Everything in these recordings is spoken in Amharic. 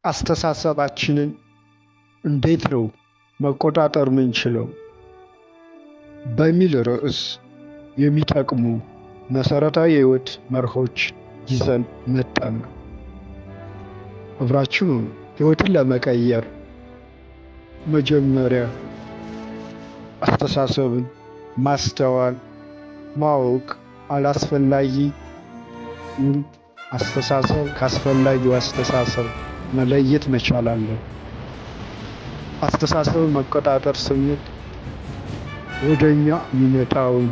አስተሳሰባችንን እንዴት ነው መቆጣጠር ምንችለው? በሚል ርዕስ የሚጠቅሙ መሰረታዊ የህይወት መርሆች ይዘን መጣን። አብራችሁ ህይወትን ለመቀየር መጀመሪያ አስተሳሰብን ማስተዋል፣ ማወቅ፣ አላስፈላጊ አስተሳሰብ ካስፈላጊው አስተሳሰብ መለየት መቻል አለ። አስተሳሰብን መቆጣጠር ስንል ወደኛ የሚመጣውን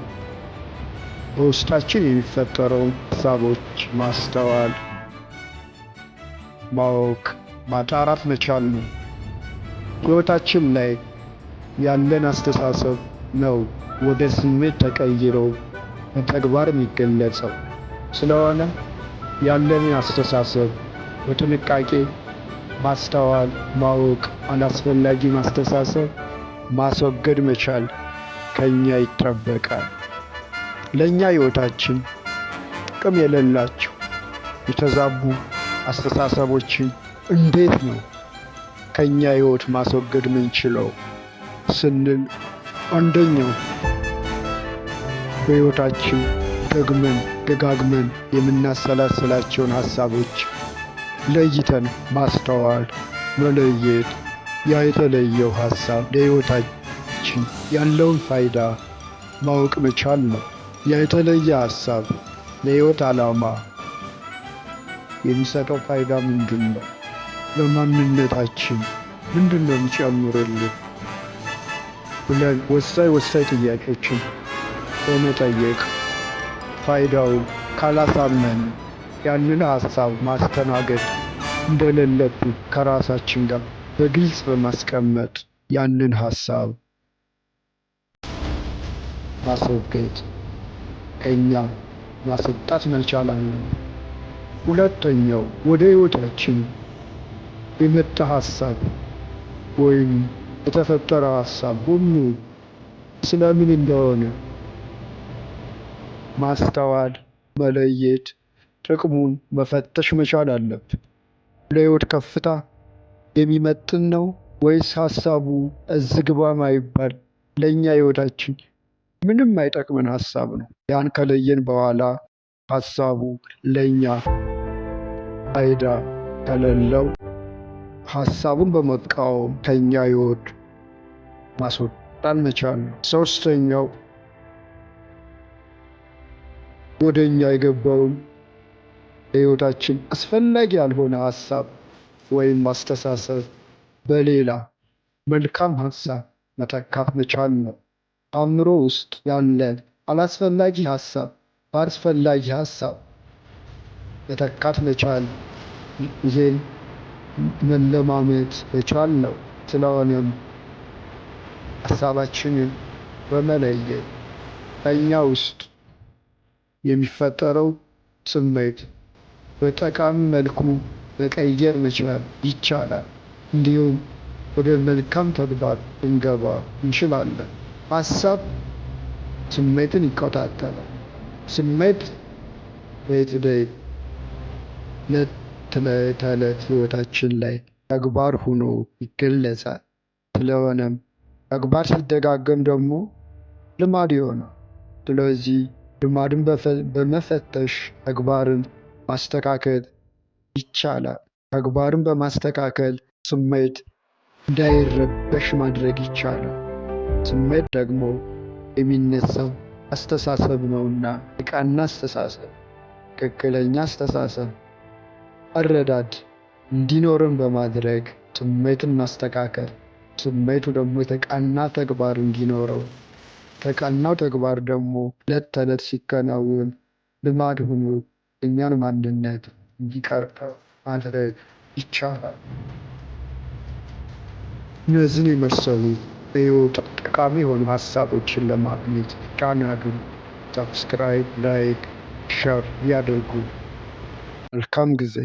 በውስጣችን የሚፈጠረውን ሀሳቦች ማስተዋል፣ ማወቅ፣ ማጣራት መቻል ነው። ሕይወታችን ላይ ያለን አስተሳሰብ ነው ወደ ስሜት ተቀይሮ በተግባር የሚገለጸው። ስለሆነ ያለንን አስተሳሰብ በጥንቃቄ ማስተዋል፣ ማወቅ፣ አላስፈላጊ ማስተሳሰብ ማስወገድ መቻል ከኛ ይጠበቃል። ለኛ ሕይወታችን ጥቅም የሌላቸው የተዛቡ አስተሳሰቦችን እንዴት ነው ከኛ ሕይወት ማስወገድ ምንችለው ስንል፣ አንደኛው በሕይወታችን ደግመን ደጋግመን የምናሰላስላቸውን ሐሳቦች ለይተን ማስተዋል፣ መለየት፣ ያ የተለየው ሐሳብ ለሕይወታችን ያለውን ፋይዳ ማወቅ መቻል ነው። ያ የተለየ ሐሳብ ለሕይወት ዓላማ የሚሰጠው ፋይዳ ምንድን ነው? ለማንነታችን ምንድን ነው የሚጨምርልን? ብለን ወሳኝ ወሳኝ ጥያቄዎችን በመጠየቅ ፋይዳውን ካላሳመን ያንን ሐሳብ ማስተናገድ እንደሌለብን ከራሳችን ጋር በግልጽ በማስቀመጥ ያንን ሐሳብ ማስወገድ፣ ከኛ ማስወጣት መቻል አለብን። ሁለተኛው፣ ወደ ሕይወታችን የመጣ ሐሳብ ወይም የተፈጠረ ሐሳብ ሁሉ ስለምን እንደሆነ ማስተዋል፣ መለየት፣ ጥቅሙን መፈተሽ መቻል አለብን። ለሕይወት ከፍታ የሚመጥን ነው ወይስ ሐሳቡ እዚህ ግባ ማይባል፣ ለእኛ ሕይወታችን ምንም አይጠቅምን ሐሳብ ነው? ያን ከለየን በኋላ ሐሳቡ ለእኛ ፋይዳ ከሌለው ሐሳቡን በመቃወም ከኛ ሕይወት ማስወጣት መቻል ነው። ሶስተኛው፣ ወደ እኛ የገባውን ለሕይወታችን አስፈላጊ ያልሆነ ሐሳብ ወይም አስተሳሰብ በሌላ መልካም ሐሳብ መተካት መቻል ነው። አእምሮ ውስጥ ያለ አላስፈላጊ ሐሳብ በአስፈላጊ ሐሳብ መተካት መቻል፣ ይሄን መለማመድ መቻል ነው። ስለሆነም ሀሳባችንን በመለየት በእኛ ውስጥ የሚፈጠረው ስሜት በጠቃሚ መልኩ መቀየር መቻል ይቻላል። እንዲሁም ወደ መልካም ተግባር ልንገባ እንችላለን። ሀሳብ ስሜትን ይቆጣጠራል። ስሜት በተለይ ዕለት ተዕለት ህይወታችን ላይ ተግባር ሆኖ ይገለጻል። ስለሆነም ተግባር ሲደጋገም ደግሞ ልማድ ይሆናል። ስለዚህ ልማድን በመፈተሽ ተግባርን ማስተካከል ይቻላል። ተግባርን በማስተካከል ስሜት እንዳይረበሽ ማድረግ ይቻላል። ስሜት ደግሞ የሚነሳው አስተሳሰብ ነውና የቀና አስተሳሰብ፣ ትክክለኛ አስተሳሰብ፣ አረዳድ እንዲኖርን በማድረግ ስሜትን ማስተካከል፣ ስሜቱ ደግሞ የተቃና ተግባር እንዲኖረው፣ የተቃናው ተግባር ደግሞ ዕለት ተዕለት ሲከናወን ልማድ ሆኖ እኛን ማንነት እንዲቀርጸው ማድረግ ይቻላል። እነዚህን የመሰሉ ለህይወት ጠቃሚ የሆኑ ሀሳቦችን ለማግኘት ቻናሉን subscribe፣ like፣ share ያድርጉ። መልካም ጊዜ።